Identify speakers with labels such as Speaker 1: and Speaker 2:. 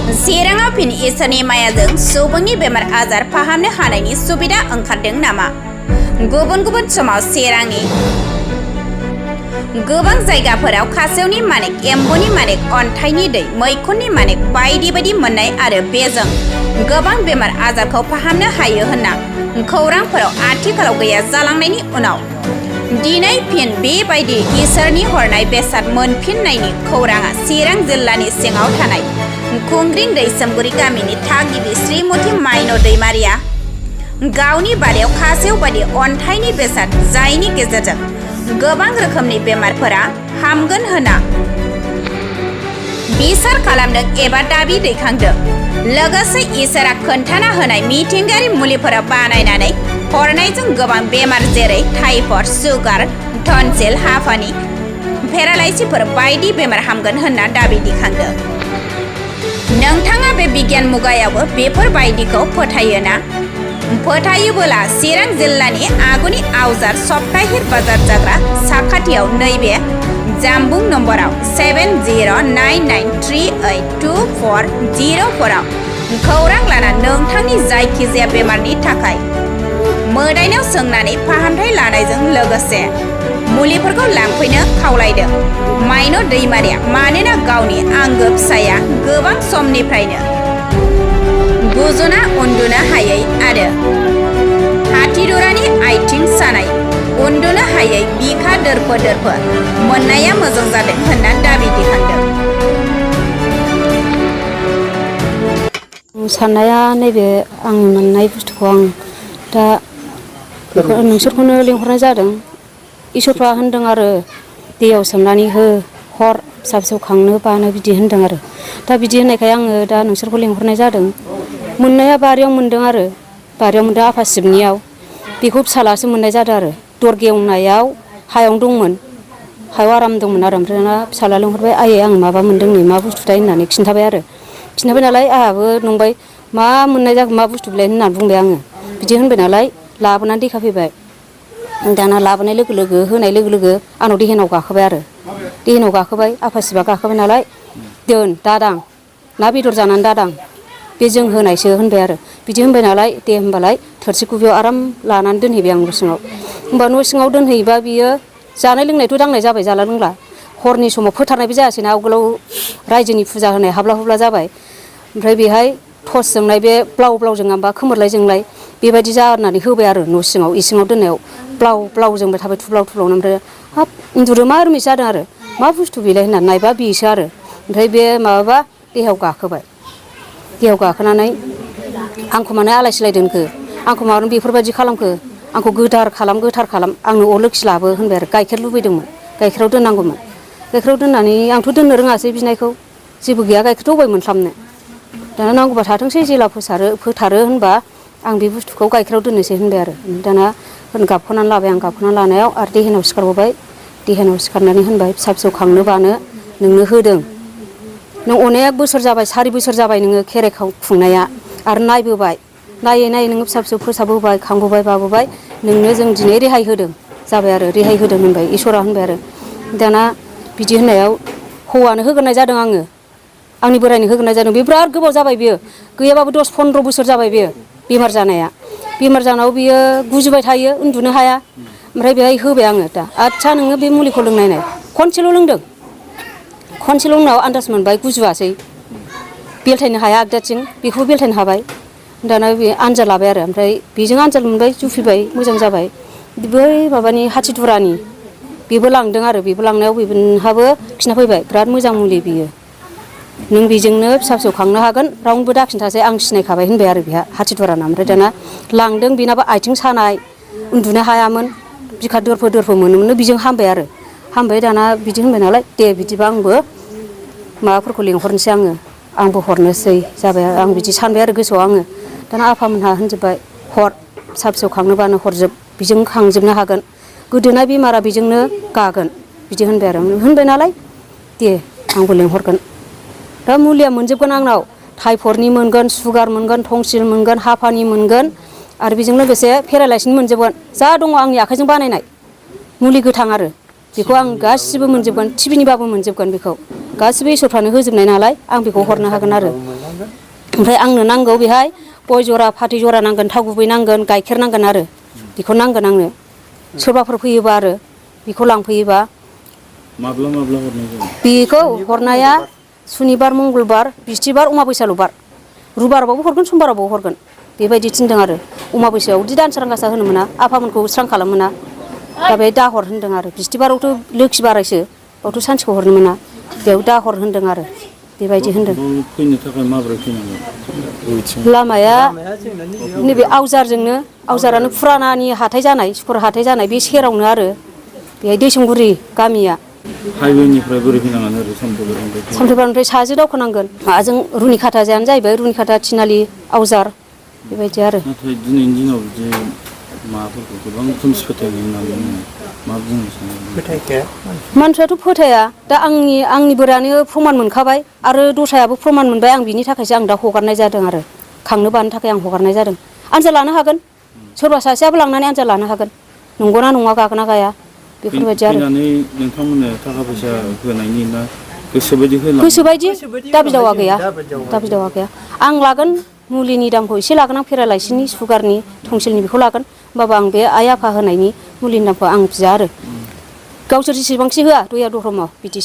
Speaker 1: चिराङाव फिन इसोरनि मायाजों सुबुंनि बेमार आजार फाहामनो हानायनि सुबिदा ओंखारदों नामा? गुबुन गुबुन समाव चिरांनि गोबां जायगाफोराव खासेवनि मानेक, एम्बुनि मानेक, अन्थाइनि दै, मैखुननि मानेक बायदि बायदि मोननाय आरो बेजों गोबां बेमार आजारखौ फाहामनो हायो होनना खौरांफोराव आथिखालाव गैया जालांनायनि उनाव दिनै फिन बेबायदि इसोरनि हरनाय बेसाद मोनफिननायनि खौराङा चिरां जिल्लानि सिङाव थानाय खुंग्रिं दैसोमगुरि गामिनि थागिबि श्रीमती माइनो दैमारिया गावनि बारियाव खासेव बायदि अन्थाइनि बेसाद जायनि गेजेरजों गोबां रोखोमनि बेमारफोरा हामगोन होनना बिसार खालामदों एबा दाबि दैखांदों। लोगोसे इसोरा खोन्थाना होनाय मिथिंगायारि मुलिफोरा बानायनानै हरनायजों गोबां बेमार जेरै टाइफड, सुगार, टनसिल, हापानि, पेरालाइसिसफोर बायदि बेमार हामगोन होनना दाबि दैखांदों। नोंथाङा बे बिगियान मुगायावबो बेफोरबायदिखौ फोथायोना? फोथायोबोला चिरां जिल्लानि आगुनि आवजार सप्ताहिर बाजार जाग्रा साखाथियाव नैबे जानबुं नम्बराव 7099382404 आव खौरां लाना नोंथांनि जायखिजाया बेमारनि थाखाय मोदायनाव सोंनानै फाहामथाय लानायजों लोगोसे मुलिफोरखौ लांफैनो खावलायदों माइनो दैमारिया। मानोना गावनि आंगो फिसाया गोबां समनिफ्रायनो गुजुना उन्दुनो हायै आरो हाथिदुरानि आथिं सानाय, उन्दुनो हायै बिखा दोरफो दोरफो मोननाया मोजां जादों होनना दाबि दैखांदों।
Speaker 2: साननाया नैबे आं मोननाय बुस्थुखौ आं दा नोंसोरखौनो लिंहरनाय जादों। इसोरफ्रा होनदों आरो दैयाव सोमनानै हो, हर, फिसा फिसौ खांनो बानो बिदि होनदों आरो दा बिदि होननायखाय आङो दा नोंसोरखौ लिंहरनाय जादों। मोननाया बारियाव मोनदों आरो बारियाव मोनदों आफा शिबनियाव। बेखौ फिसालासो मोननाय जादों आरो दर गेवनायाव हायावनो दंमोन, हायाव आराम दंमोन आरो ओमफ्राय दाना फिसाला लिंहरबाय, आयै आं माबा मोनदों नै मा बुस्थुथाय होननानै खिन्थाबाय आरो खिन्थाबाय नालाय आंहाबो नंबाय मा मोननाय जाखो मा बुस्थु बिलाय होननानै बुंबाय आङो। बिदि होनबाय नालाय लाबोनानै देखायफैबाय। दाना लाबोनाय लोगो लोगो होनाय लोगो लोगो आंनाव देहेनाव गाखोबाय आरो देहेनाव गाखोबाय, आफा शिबा गाखोबाय नालाय दोन दादां, ना बेदर जानानै दादां, बे जों होनायसो होनबाय आरो बिदि होनबाय नालाय दे होमबालाय थोरसिखौ बेयाव आराम लानानै दोनहैबाय आं न' सिङाव। होमबा न' सिङाव दोनहैबा बियो जानाय लोंनायथ' दांनाय जाबाय, जाला लोंला। हरनि समाव फोथारनायबो जायासैना, आवगोलाव रायजोनि फुजा होनाय हाब्ला हुब्ला जाबाय। ओमफ्राय बेहाय टर्स जोंनाय बे ब्लाव ब्लाव जोङाबा खोमोरलाय जोंलाय बेबायदि जानानै होबाय आरो न' सिङाव इसिङाव दोननायाव ब्लाव ब्लाव जोंबाय थाबाय थुब्लाव थुब्लावनो। ओमफ्राय हाब उन्दुनो मा रोमै जादों आरो मा बुस्थु बेलाय होननानै नायबा बेसो आरो ओमफ्राय बे माबाबा देहायाव गाखोबाय। देहायाव गाखोनानै आंखौ मानो आलाय सिलाय दोनखो, आंखौ मानो बेफोरबायदि खालामखो, आंखौ गोथार खालाम गोथार खालाम, आंनो अलोखि लाबो होनबाय आरो गाइखेर लुबैदोंमोन, गाइखेराव दोननांगौमोन। गाइखेराव दोननानै आंथ' दोननो रोङासै बिनायखौ, जेबो गैया गाइखेरथ' अबाय मोनस्लाबनो। दाना नांगौबा थाथोंसै जेला फोथारो होनबा आं बे बुस्थुखौ गाइखेराव दोननोसै होनबाय आरो दाना गाबख'नानै लाबाय आं। गाबख'नानै लानायाव आरो देहेनाव सिखारबावबाय, देहेनाव सिखारनानै होनबाय फिसा फिसौ खांनो बानो नोंनो होदों, नों अनेक बोसोर जाबाय, 4 बोसोर जाबाय नोङो खेराइ खुंनाया आरो नायबोबाय, नायै नायै नोङो फिसा फिसौ फोसाबबोबाय, खांबोबाय, बाबोबाय, नोंनो जों दिनै रेहाय होदों जाबाय आरो रेहाय होदों होनबाय इसोरा होनबाय आरो दाना बिदि होननायाव हौवानो होग्रोनाय जादों आङो, आंनि बोरायनो होग्रोनाय जादों। बे बिराद गोबाव जाबाय, बियो गैयाबाबो 10-15 बोसोर जाबाय बियो बेमार जानाया। बेमार जानायाव बियो गुजुबाय थायो, उन्दुनो हाया। ओमफ्राय बेहाय होबाय आङो दा आदसा नोङो बे मुलिखौ लोंनायनाय, खनसेल' लोंदों, खनसेल' उनाव आन्दाज मोनबाय गुजुवासै, बेलथायनो हाया आगदाथिं, बेखौबो बेलथायनो हाबाय। दाना बे आनजाद लाबाय आरो ओमफ्राय बेजों आनजाद मोनबाय, जुफिबाय, मोजां जाबाय। बै माबानि हाथिदुरानि बेबो लांदों आरो बेबो लांनायाव बेहाबो खिन्था फैबाय बिराद मोजां मुलि बियो, नों बेजोंनो फिसा फिसौ खांनो हागोन, रावनोबो दाखिन्थासै, आं सिनायखाबाय होनबाय आरो बेहा हाथिदुराना। ओमफ्राय दाना लांदों, बेनाबो आथिं सानाय, उन्दुनो हायामोन, बिखा दोरफो दोरफो मोनोमोननो, बेजों हामबाय आरो हामबाय। दाना बिदि होनबाय नालाय दे बिदिबा आंबो माबाफोरखौ लिंहरनोसै आंबो हरनोसै जाबाय। आं बिदि सानबाय आरो गोसोआव आङो। दाना आफामोनहा होनजोब्बाय हर, फिसा फिसौ खांनोबानो हरजोब, बेजों खांजोबनो हागोन, गोदोनाय बेमारा बेजोंनो गागोन, बिदि होनबाय आरो होनबाय नालाय दे आंबो लिंहरगोन। दा मुलिया मोनजोबगोन आंनाव, टाइफडनि मोनगोन, सुगार मोनगोन, टंसिल मोनगोन, हापानि मोनगोन आरो बेजों लोगोसे पेरालाइसिसनि मोनजोबगोन। जा दङ आंनि आखाइजों बानायनाय मुलि गोथां आरो बेखौ आं गासिबो मोनजोबगोन, टिभिनिबाबो मोनजोबगोन बेखौ। गासिबो इसोरफ्रानो होजोबनाय नालाय आं बेखौ हरनो हागोन आरो ओमफ्राय आंनो नांगौ बेहाय गय जरा फाथै जरा नांगोन थाव गुबै नांगोन गाइखेर नांगोन आरो बेखौ नांगोन आंनो सोरबाफोर फैयोबा आरो बेखौ लांफैयोबा
Speaker 3: माब्ला हरनाय जायो
Speaker 2: बेखौ हरनाया सुनिबार मंगलबार बिस्थिबार अमाबैसाल' बार रुबारावबो हरगोन समबारावबो हरगोन बेबायदि थिनदों आरो अमाबैसायावदि दानसोरां गासा होनो मोना आफामोनखौ स्रां खालाम मोना दा बेहाय दाहर होनदों आरो बिस्थिबारावथ' लोखि बारायसो बावथ' सानसेखौ हरनो मोना बेयाव दाहर होनदों आरो बेबायदि होनदों
Speaker 3: फैनो थाखाय माबोरै फैनांगौ
Speaker 2: लामाया नैबे आवजारानो फुरानानि हाथाय जानाय सुकुर हाथाय जानाय बे सेरावनो आरो बेहाय दैसंगुरि गामिया
Speaker 3: हाइवेनिफ्राय बोरै फैनांगोन ओरै
Speaker 2: सामथाइबारिनिफ्राय साहाजों दावखोनांगोन माजों रुनिखाथाजोंआनो जाहैबाय रुनिखाथा थिनालि आवजार बेबायदि आरो
Speaker 3: नाथाय दिनैनि दिनाव बिदि माबाफोरखौ गोबां खोमसि फोथायनाय होननानै मा बुंनो सानो
Speaker 2: मानसियाथ' फोथाया दा आंनि बोरायानो प्रमान मोनखाबाय आरो दस्रायाबो प्रमान मोनबाय आं बिनि थाखायसो आं दा हगारनाय जादों आरो खांनो बानो थाखाय आं हगारनाय जादों आनजाद लानो हागोन सोरबा सासेयाबो लांनानै आनजाद लानो हागोन नंगौना नङा गागोन ना गाया बेफोरबायदि आरो
Speaker 3: फैनानै नोंथांमोननो थाखा फैसा होनायनि ना गोसोबायदि होलां
Speaker 2: गोसोबायदि दाबि दावा गैया आं लागोन मुलिनि दामखौ एसे लागोन आं पेरालाइसिसनि सुगारनि टंसिलनि बेखौ लागोन होमबाबो आं बे आइ आफा होनायनि मुलिनि दामखौ आं बिया आरो गावसोर जेसेबांसि होआ दया दरमाव बिदिसो